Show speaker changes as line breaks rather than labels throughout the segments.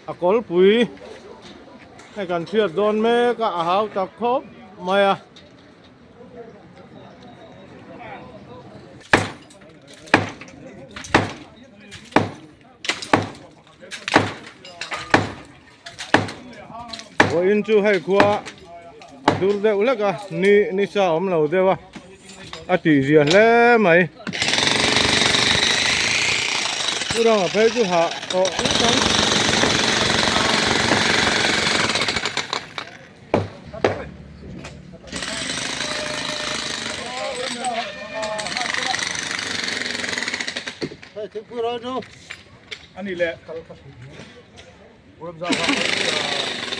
A kawlpui hei kan hriat dawn mek a a hau tak khawp mai a. Vawiin chu hei khua a dur deuh hlek a ni ni sa awm lo deuh a a tih zia hle mai chu ranga phei chu hah tawh ngawt ang.
Ani leh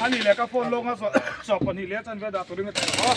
Ani leh ka phone lawng a sawp pahnih leh a chanve dah turin a ti a.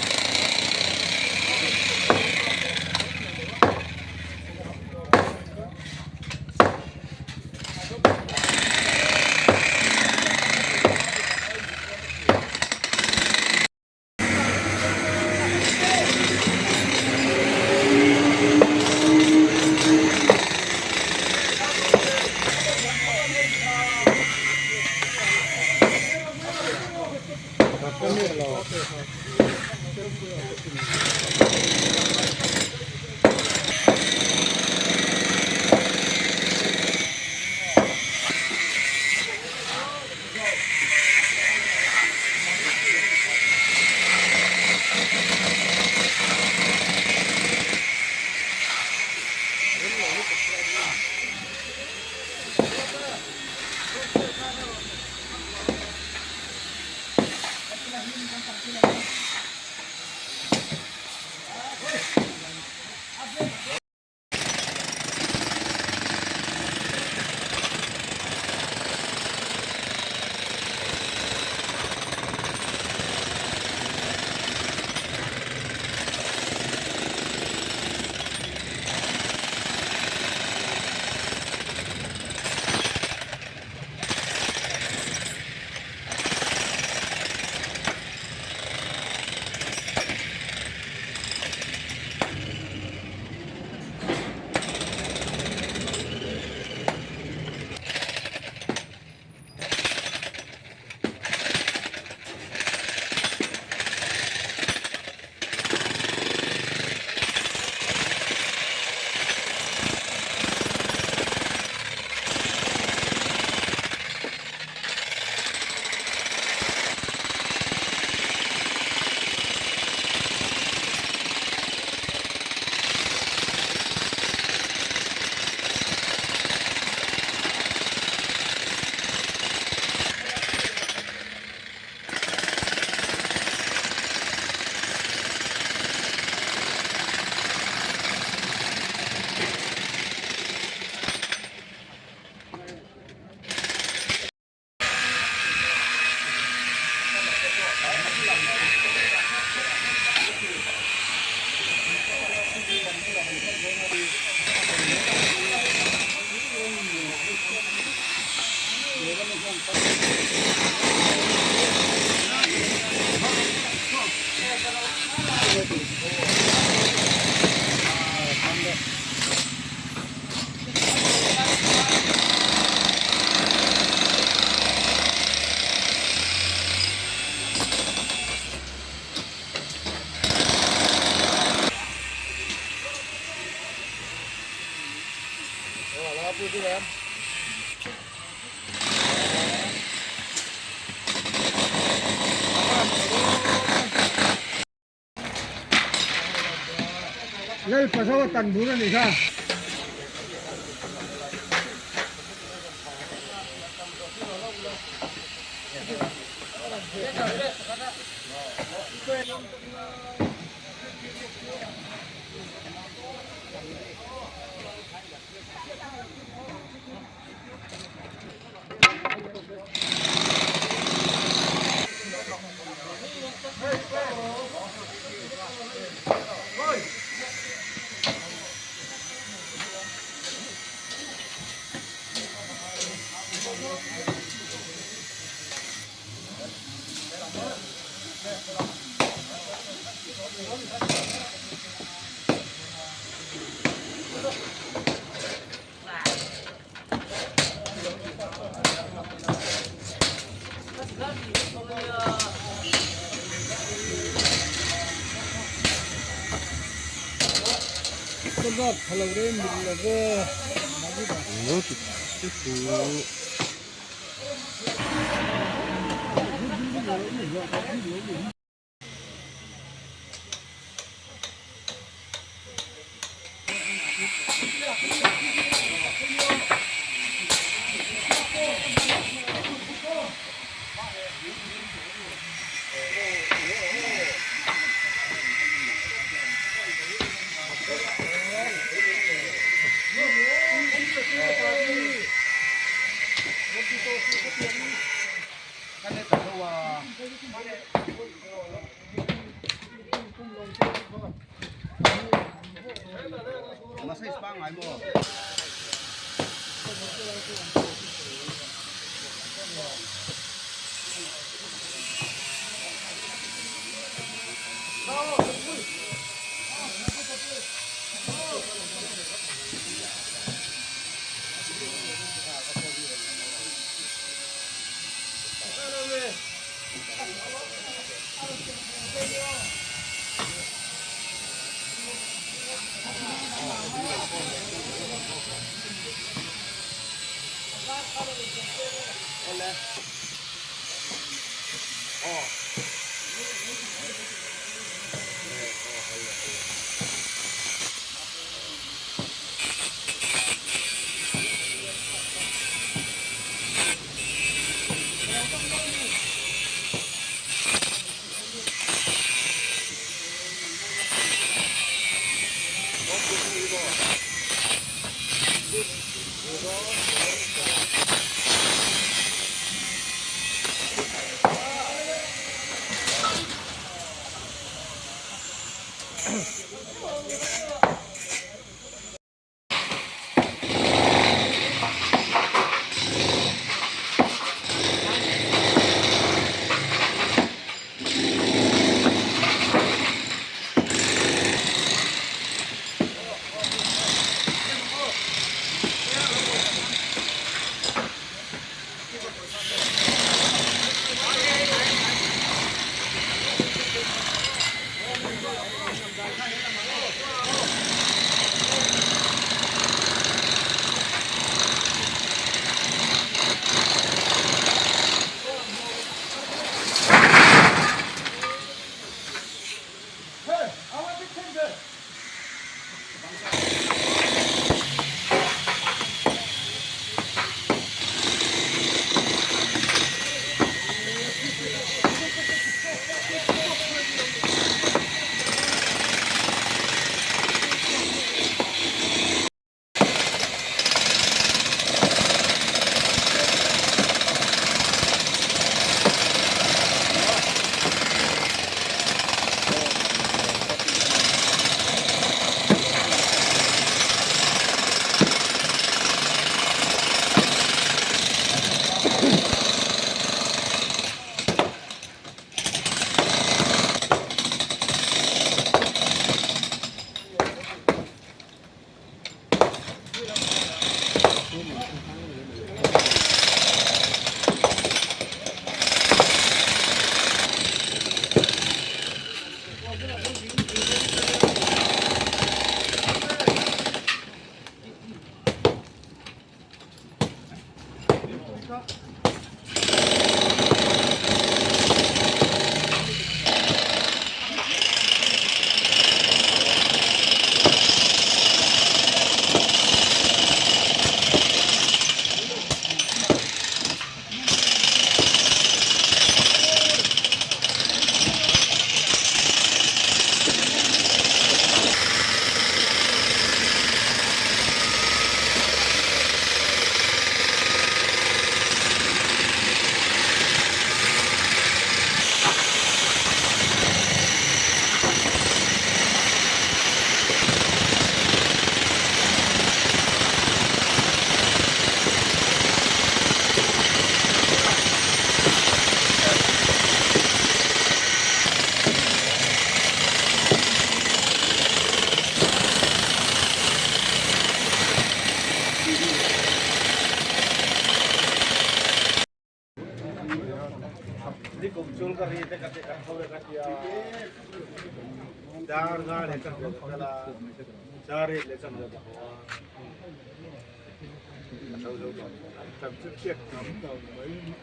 Lal Pazawa tan bur a ni kha.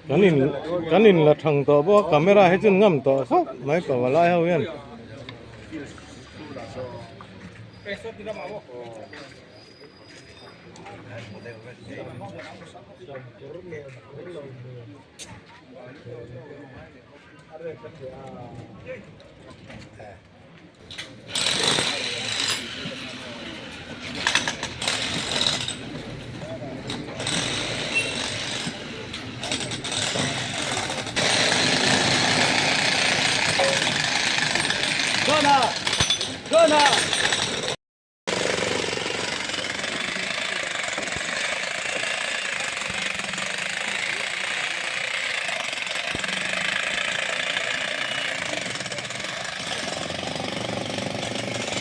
Kan in kan in la thang tawh bawk a camera hi chu ngam tawh khawp mai pavalai ho hian.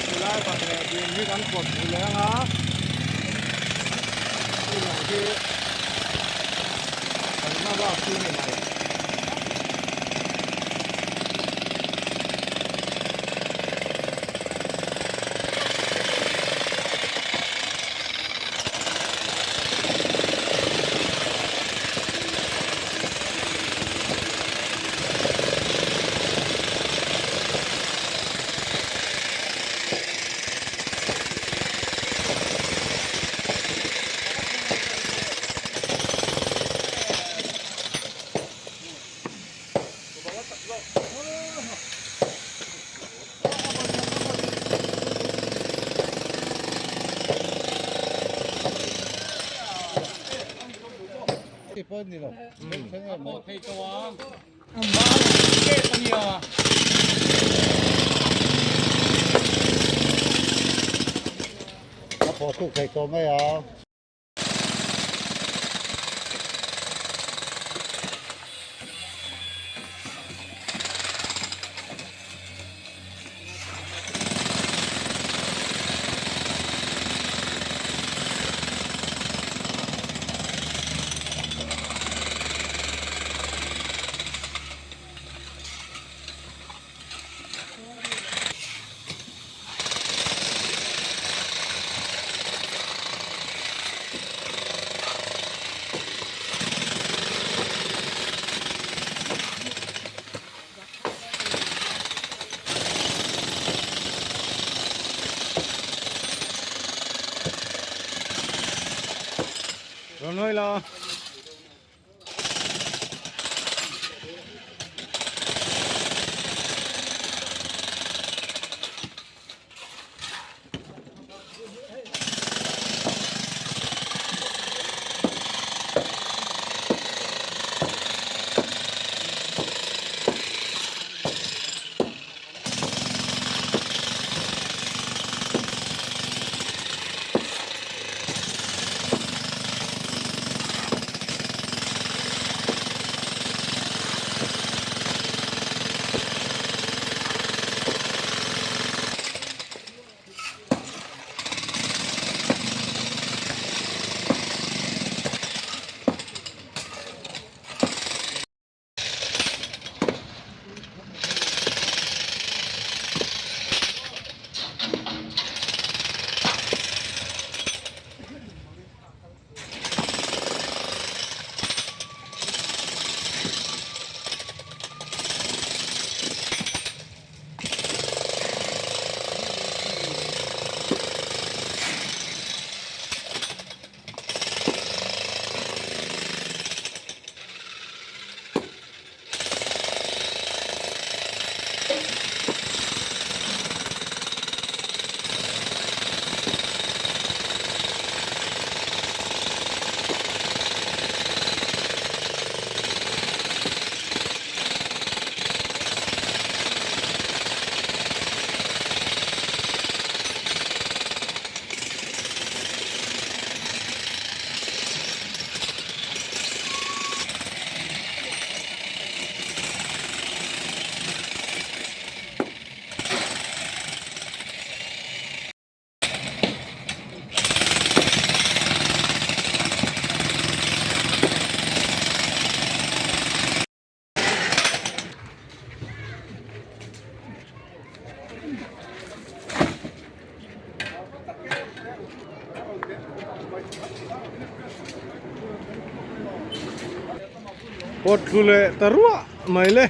Helai ban leh ding hi kan kawt hmu leng a hei lo hi kan hma bak chu ni mai.
A pawh tuk thei tawh mai a.
Rawn hawi la. Pawt thlu leh ta ruah mai le.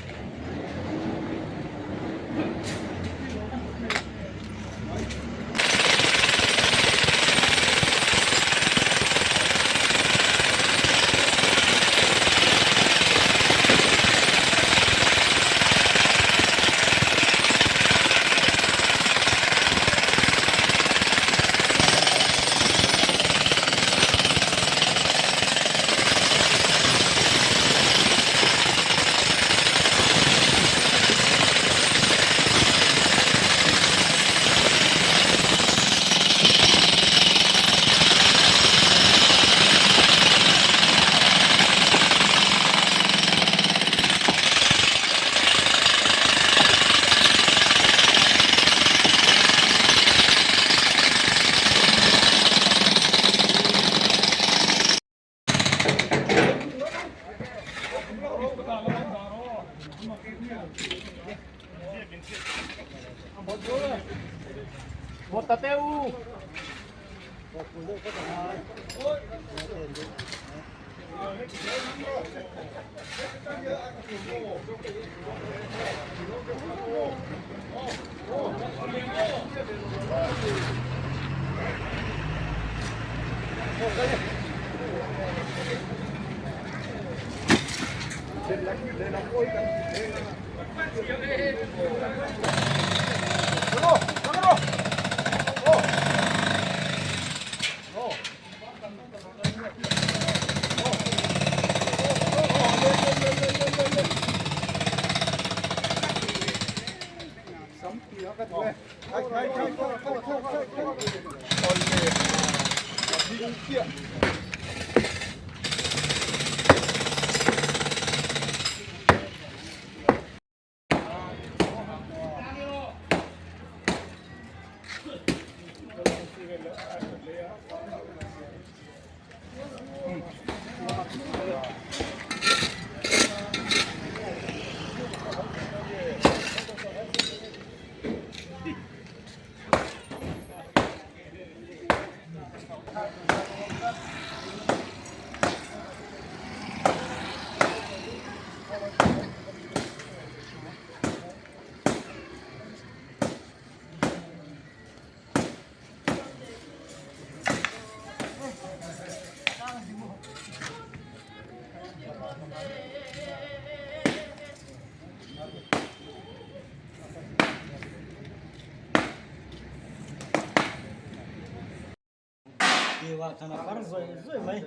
Tiwa khan a par zawi zawi mai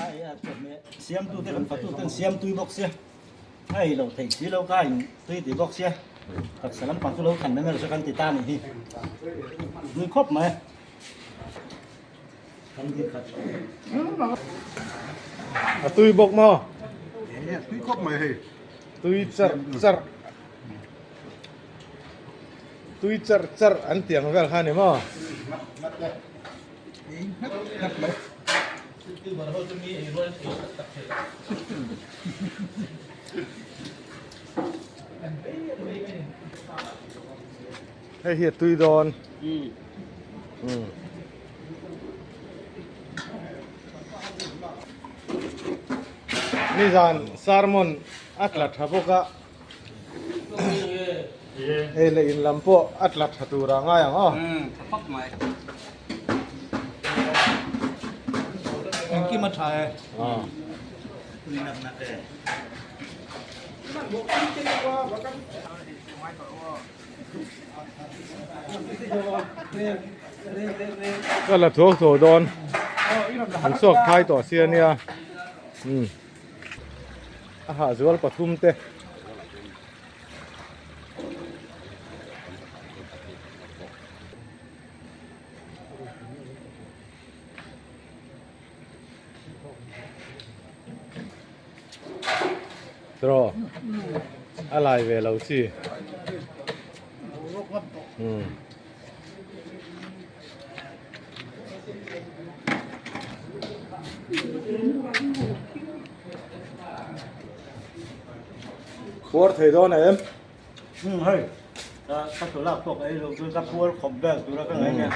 a ei a chawhmeh siamtu te kan fatu ten siam tui bawk sia a ei loh theih si lo ka in tui ti bawk sia taksa lampang chu lo than mai mai kan ti ta a nih hi nui khawp mai kan dir khat
A tui bawk maw?
Tui khawp mai hei.
Tui charh charh. Tui charh charh an tih ang vel kha a ni maw? Hei hi a tui dawn. Nizan sermon a tla tha bawk a. Hei leh in lam pawh a tla tha tur ah ngai ang aw.
Tha fak mai. Engkim a tha e. Tui nak nak e.
Ka la thuak tawh dawn. An chhuak phai tawh sia nia. A hahzual pathum te. Draw a lai ve lo chi. Phuar thei dawn em?
Um hei ka tawlak pawh ka ei lo chuan ka phuar khawp vel tura ka ngaih nia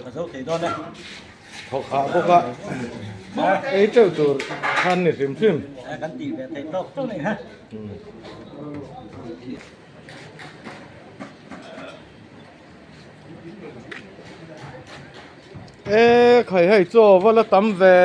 ka zo thei dawn e.
Thawk hah bawk a, ei teuh tur khan ni hrim hrim.
Kan tih ve theih tawk tawk a ni ha.
E khai hei chaw va la tam ve.